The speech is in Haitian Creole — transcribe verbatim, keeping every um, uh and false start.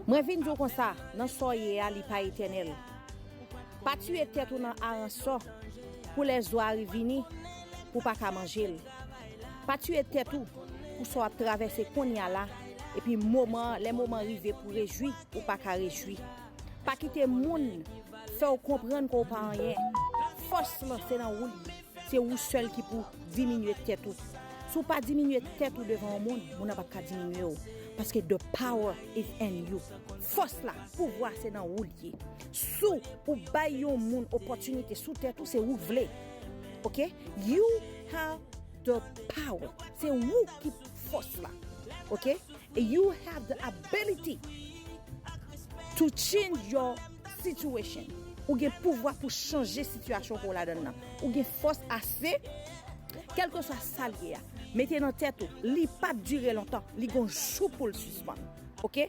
Mwen vin di w konsa, nan sa w ye a, li pa etènèl. Pa tiye tèt ou nan aransò pou lè zwa a vini, pou w pa ka manje l. Pa tiye tèt ou pou sa w ap travèse kounye a la, epi moman, lè moman rive pou rejwi, ou pa ka rejwi. Pa kite moun fè w konprann ke w pa anyen. Fòs lan se nan ou li ye. Se ou sèl ki pou diminye tèt ou. Si w pa diminye tèt ou devan yon moun, moun nan p ap ka diminye w. Paske the power is in you. Fòs la, pouvwa se nan ou li ye. Si w bay yon moun opòtinite sou tèt ou, se ou k vle. Ok? You have the power. Se ou ki fòs la. Ok? And you have the ability to change your situation. Ou gen pouvwa pou chanje sitiyasyon ke w ladan nan. Ou gen fòs ase, kèlkeswa sa l ye a. Mete nan tèt ou, li p ap dire lontan, li gon jou pou l sispann. Ok?